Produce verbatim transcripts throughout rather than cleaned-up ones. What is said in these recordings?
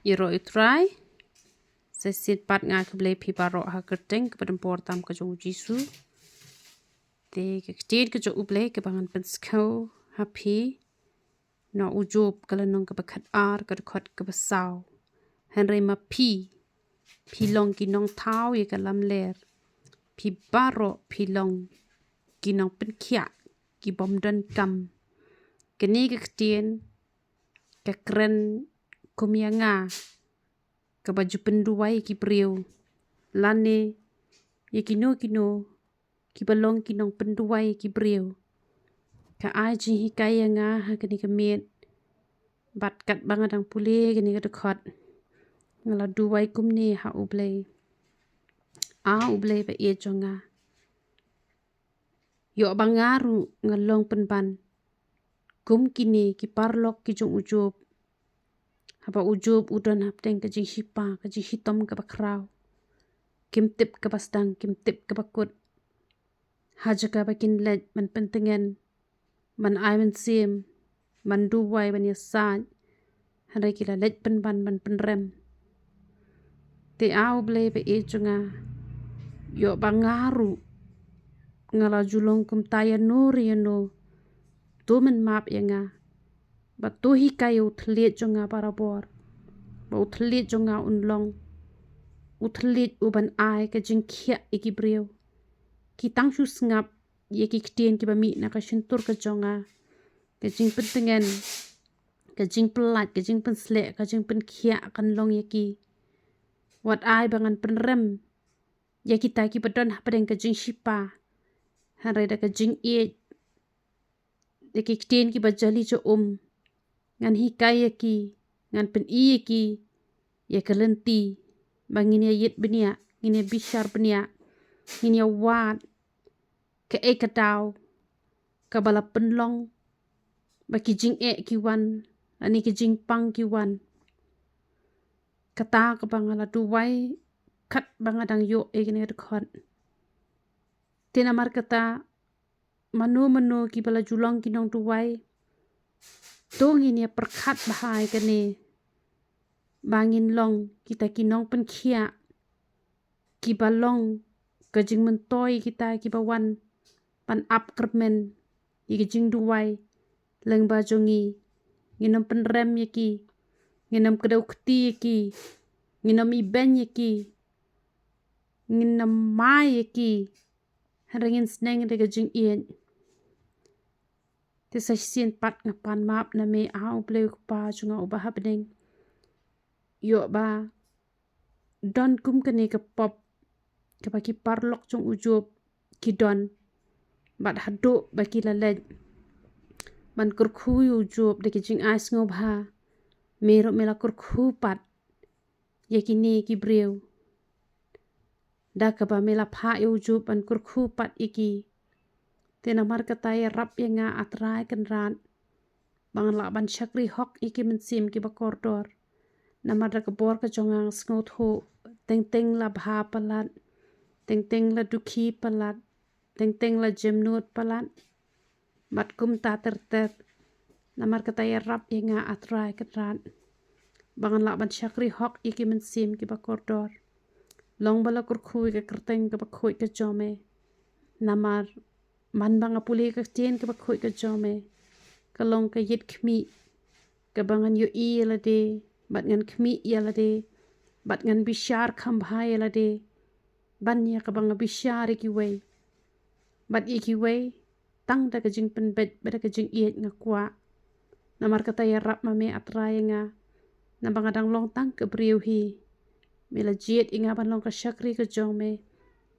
Ïaroh ïa u Trai. Sa shisien pat nga ai khublei ïa phi baroh ha ka kyrteng kaba donbor tam ka jong u Jisu. Te ka ktien ka jong u Blei kaba ngan pynskhem ha phi na u Job ka lynnong kaba khatar ka dkhot kaba saw. Hynrei ma phi, phi long ki nongthaw ïa ka lamler. Phi baroh phi long ki nongpynkhiah, ki bym donkam. Kane ka ktien ka kren kum ïa nga, kaba ju pynduwai ïa ki briew, lane ïa kino kino kiba long ki nongpynduwai ïa ki briew. Ka ai jinghikai ïa nga ha kane ka miet, bad katba nga dang pule kane ka dkhot, nga la duwai kumne ha u Blei: A u Blei ba ïeit jong nga, ïoh ba nga ruh nga long pynban kum kine ki paralok ki jong u Job. Haba u Job u don hapdeng ka jingshipa, ka jingshitom kaba khraw, kim tip kaba sdang, kim tip kaba kut. Ha jaka ba kin leit ban pyntngen, ban ai mynsiem, ban duwai, ban ïasaid, hynrei ki la leit pynban ban pynrem. Te A u Blei ba ïeit jong nga, ïoh ba nga ruh nga la ju long kumta ïano re ïano. To mynmap ïa nga, bad to hikai ïa u thylliej jong nga barabor, ba u thylliej jong nga un long u thylliej uban ai ka jingkhiah ïa ki briew. Ki tang shu sngap ïa ki ktien kiba mih na ka shyntur ka jong nga, ka jingpyntngen, ka jingpyllait, ka jingpynsleh, ka jingpynkhiah kan long ïa ki. Wat ai ba ngan pynrem ïa kita kiba don hapdeng ka jingshipa, hynrei da ka jingïeit, da ki ktien kiba jali ja um, ngan hikai ïa ki, ngan pyni ïa ki ïa ka lynti ba ngin ïa ïit bniah, ngin ïa bishar bniah, ngin ïa wad kaei ka daw kaba la pynlong, ba ki jingeh ki wan, lane ki jingpang ki wan. Kata kaba nga la duwai katba nga dang ïoh ïa kane ka dkhot. Te namar kata, mano mano kiba la ju long ki nongduwai, to ngin ïa pyrkhat bha ïa kane, ba ngin long kita ki nongpynkhiah kiba long ka jingmyntoi ïa kita kiba wan ban ap kyrmen ïa ki jingduwai lyngba jong ngi. Ngin ym pynrem ïa ki, ngin ym kdew kti ïa ki, ngin ym ibeiñ ïa ki, ngin ym mai ïa ki, hynrei ngin sneng da ka jingïeit. Te sa shisien pat nga pan map na me, A u Blei u Kpa jong nga uba ha bneng, ïoh ba don kum kane ka pop kaba ki paralok jong u Job ki don, bad haduh ba ki la leit ban kyrkhu ïa u Job da ki jingai sngewbha, me ruh me la kyrkhu pat ïa kine ki briew, da kaba me la phah ïa u Job ban kyrkhu pat ïa ki. Te namar kata ïarap ïa nga, A Trai Kynrad, ba ngan lah ban shakri hok ïa ki mynsiem kiba kordor. Namar da ka bor ka jong nga nga sngewthuh, teng teng la bha palat, teng teng la dukhi palat, teng teng la jemnud palat, bad kumta ter ter. Namar kata ïarap ïa nga, A Trai Kynrad, ba ngan lah ban shakri hok ïa ki mynsiem kiba kordor. Long ba la kyrkhu ïa ka kyrteng kaba khuid ka jong me. Namar man ba nga pule ïa ka ktien kaba khuid ka jong me, ka long ka ïit khmih kaba ngan ïohi ïa lade, bad ngan khmih ïa lade, bad ngan bishar kham bha ïa lade ban ïa kaba nga bishar ïa kiwei. Bad ïa kiwei, tang da ka jingpynbeit bad da ka jingïeit nga kwah. Namar kata ïarap ma me, A Trai, ïa nga, naba nga dang long tang ka briew hi. Me la jied ïa nga ban long ka shakri ka jong me.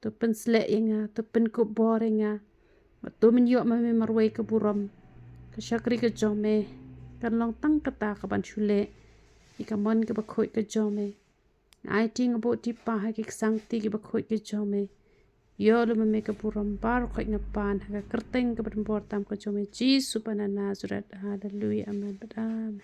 To pynsleh ïa nga, to pynkup bor ïa nga, bad to mynïoh ma me marwei ka burom. Ka shakri ka jong me kan long tang kata kaban shu leh ïa ka mon kaba khuid ka jong me. Nga aiti, nga buh, Kpa, ha ki ksangti kiba khuid ki jong me. Ïoh lem ma me ka burom baroh khoit, nga pan ha ka kyrteng kaba donbor tam ka jong me, Jisu ba na Nasareth. Haleluia, amen bad amen.